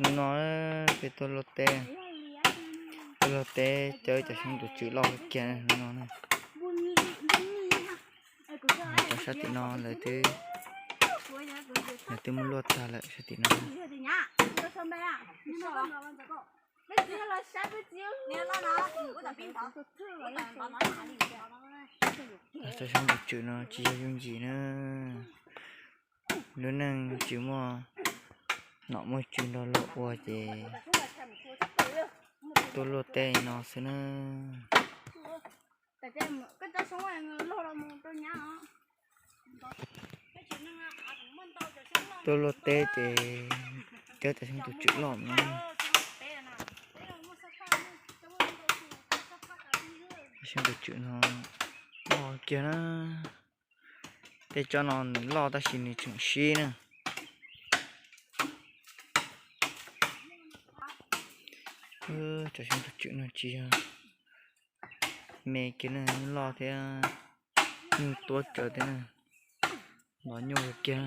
Hnub no peb tuaj luaj teb, tuaj luaj teb cawb cov xyoob tus tswm loj kiag hnub no na. Cov sab tim no lawv twb, lawv twb muab luaj tag lawm sab tim no. Cov xyoob tus tswm no tsis yog yooj yim na. Lub neej tsis muaj nom muaj tswv nrog luag ua ces tuaj luaj teb no xwb na. Tuaj luaj teb ces cawb cov xyoob tus tswm loj no. Xyoob tus tswm no loj kiag na. Tej tsob no nws loj tab sis nws tseem sib na. Cov xyoob tus tswm no tsis yog me kiag na, loj thiab nyuj tuab tsawv thiab na, los nyuj kiag na.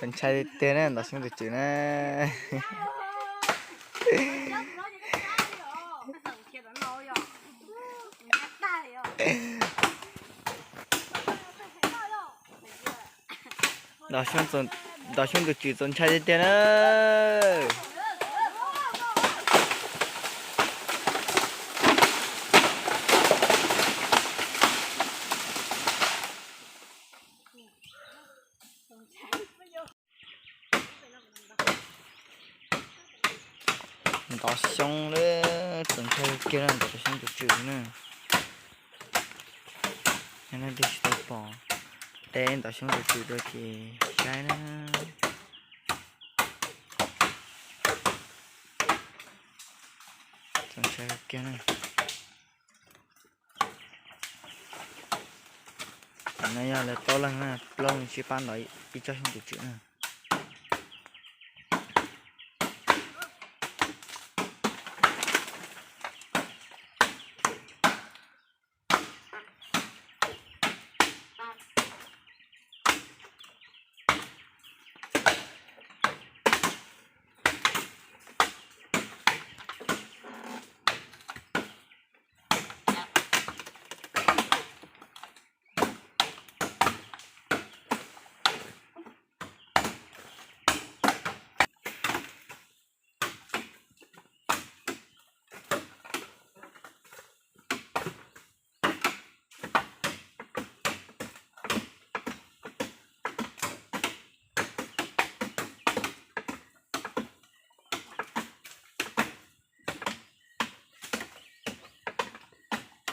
Txaus ntshai tiag tiag na, ntov xyoob tus tswm na. Ntov xyoob tus tswm txaus ntshai tiag tiag na. Ntov xyoob lawm, txaus ntshai kiag na, ntov xyoob tus tswm na. Yog leej twg tsis tau pom, teb ntov xyoob tus tswm rau ces saib na. Txaus ntshai kiag na. No yog lawv plaub leeg na, plaub leeg sib pab ntov ib tsob xyoob tus tswm na.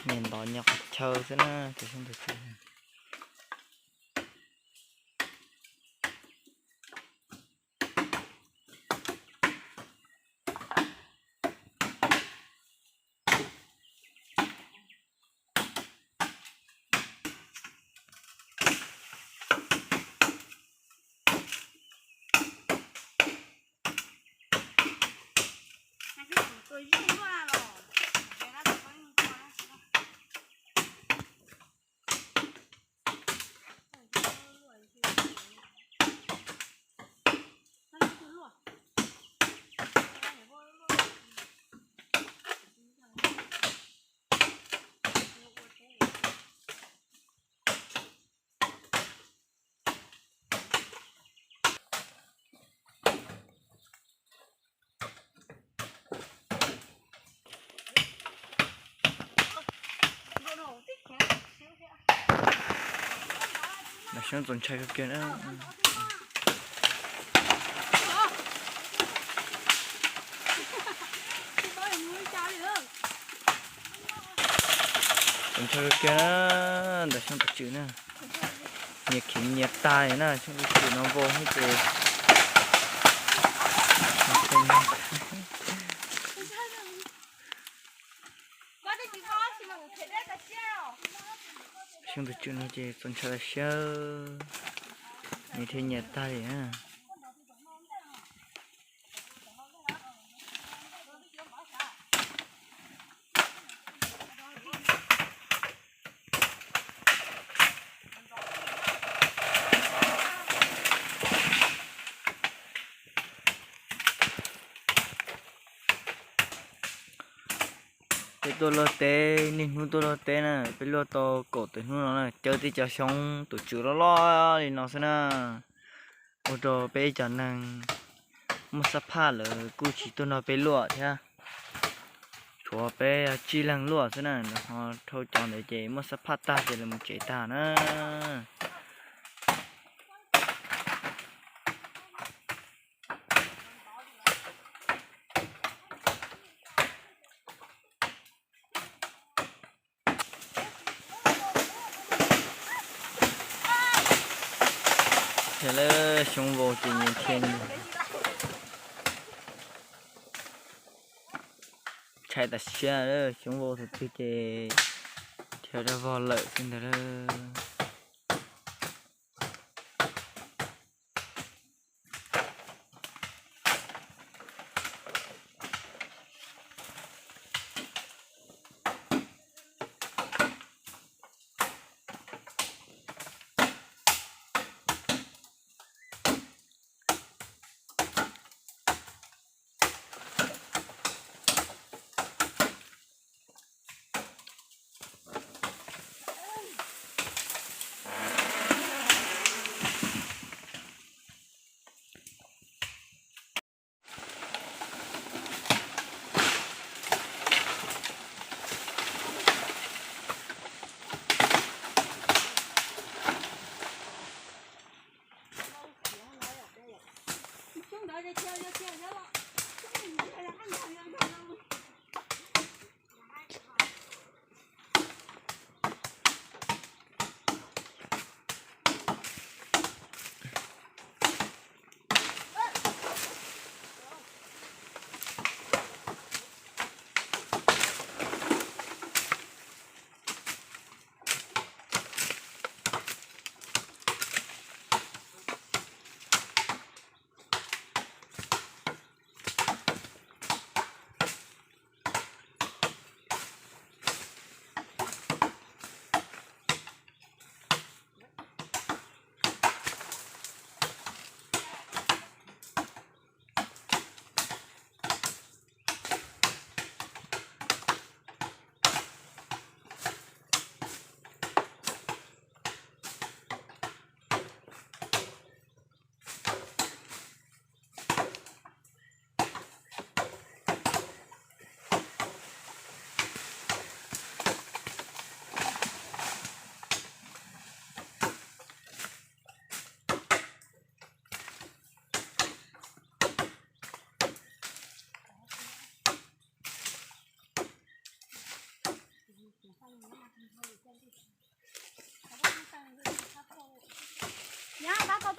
Nyias ntov nyias qhov chaw xwb na, cov xyoob tus tswm. Nov xyoob txaus ntshai kawg kiag na. Txaus ntshai kawg kiag na, ntawm xyoob tus tswm na. Nyias khiav nyias tag li na, xyoob tus tswm no vau xwb ces. Xyoob tus tswm no ces txaus ntshai tas siab, nyias khiav nyias tag li na. Peb tuaj luaj teb, niaj hnub tuaj luaj teb na, peb luaj tau kaum tawm hnub no na, caw tej cov xyoob tus tswm loj loj li no xwb na. Ua rau peb cov neeg muaj xab phaj lawv kuj tsis tuaj nrog peb luaj thiab. Tshuav peb tsib leeg luaj xwb na, ho dhau cov ntawd ces muaj xab phaj tag ces lawv mus tsev tag na. Thiab lawm xyoob vau ces nyias thiaj ntshai tas siab, xyoob vau thaum twg ces thiaj rov vog lawm xwb ntag lauj.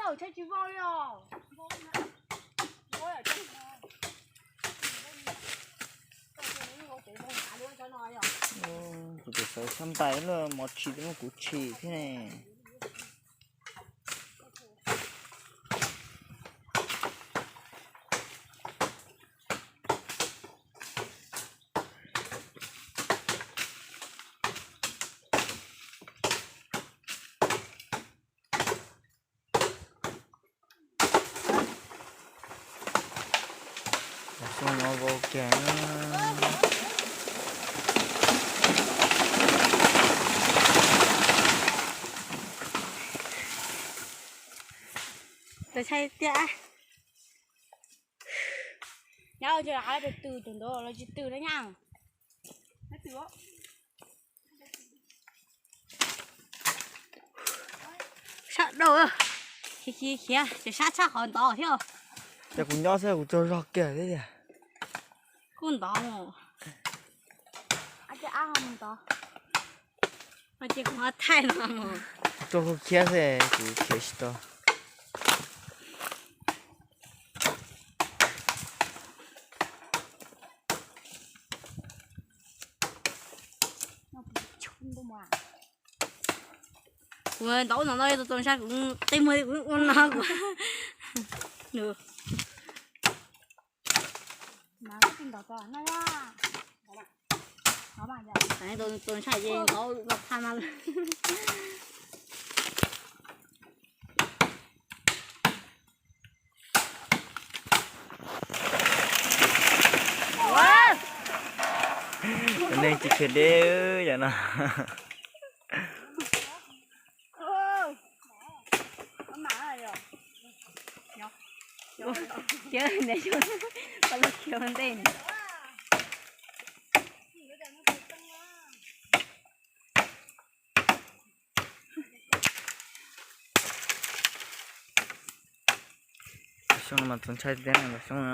Kuv tus txawv txhob ntais luaj, mov tshis twb muab kuv tshis thiab ne. Xyoo no vau kiag. Ntshai tiag. Nyob ua ntej hais tias tws tus ntawd los tsis tws na nyab. Sab dhau, khiav khiav khiav, ces sab tshaj qhov ntov thiab. Ces kuv nyob xwb kuv tsaug zog kiag thiab tiag. Kuj ntov mus. Ntov. Ces kuv ho thaij no mus. Rau hauv khiab xwb kuv khiav tsis tau. Kuv ntov ub ntov no tau ntshai kuv qi muag kuv ua no kuv. Tau ntshai ces ntov ntov tha no. Nej tsis khiav deb yam no. Khiav ntej, pab lub khiav ua ntej. Xyoo no mas txaus ntshai tiag, xyoo no.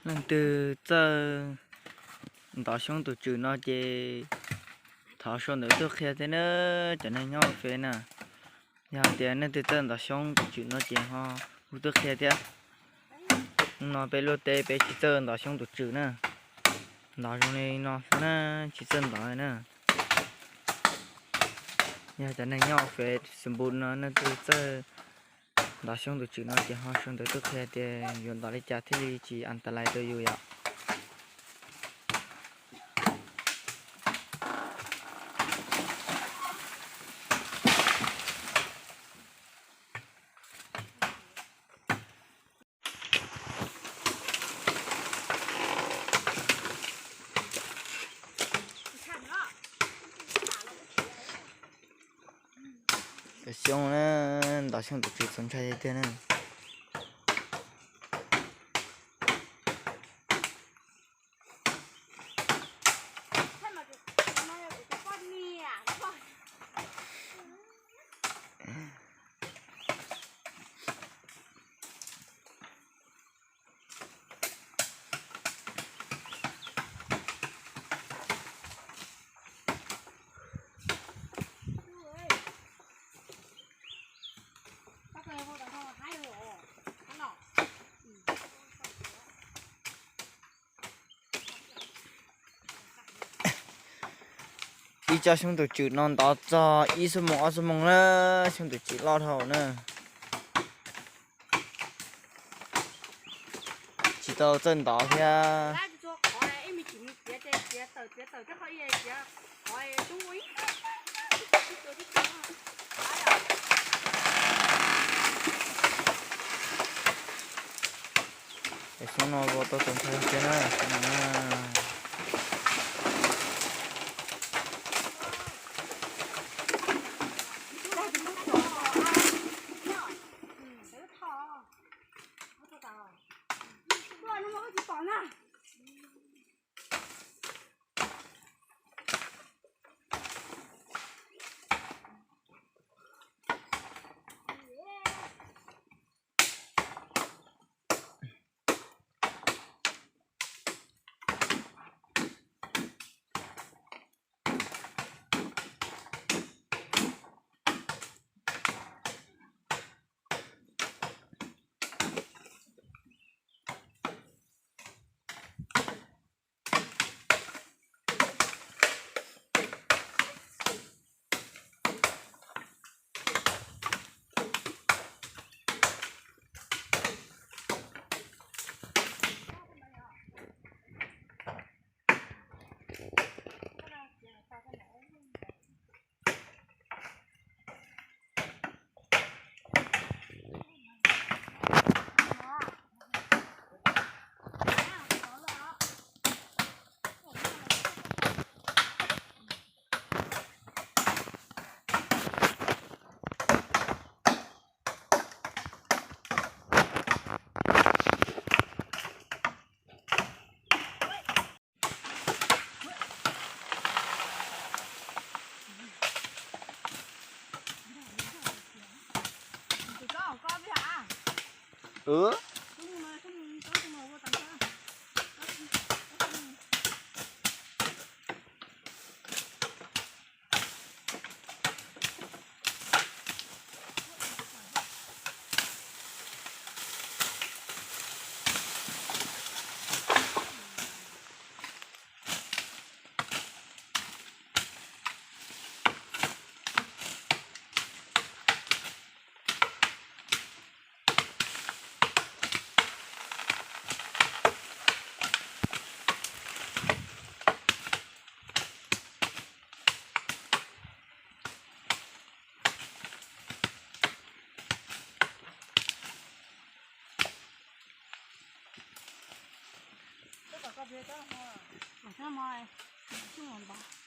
Leej twg txawj ntov xyoob tus tswm no ces thov sau ntawv tuaj qhia thiab na, cov neeg nyob hauv fej na. Yog hais tias leej twg txawj ntov xyoob tus tswm no ces ho hu tuaj qhia thiab. Hnub no peb luaj teb peb tsis txawj ntov xyoob tus tswm na. Ntov zoo li no xwb na, tsis txawj ntov na. Yog cov neeg nyob hauv fej xwm npu no leej twg txawj ntov xyoob tus tswm no ces ho sau ntawv tuaj qhia tias yuav ntov li cas thiaj li tsis as tas lais rau yus yom. Cov xyoob na, ntov xyoob tus tswm txaus ntshai tiag na. Ib tsob xyoob tus tswm no ntov txog ib xuab moos ob xuab moos na, xyoob tus tswm loj dhau na. Tsis tau txawj ntov thiab. Xyoob no vau tau txaus ntshai tiag na, xyoob no na. Ub, Tab tom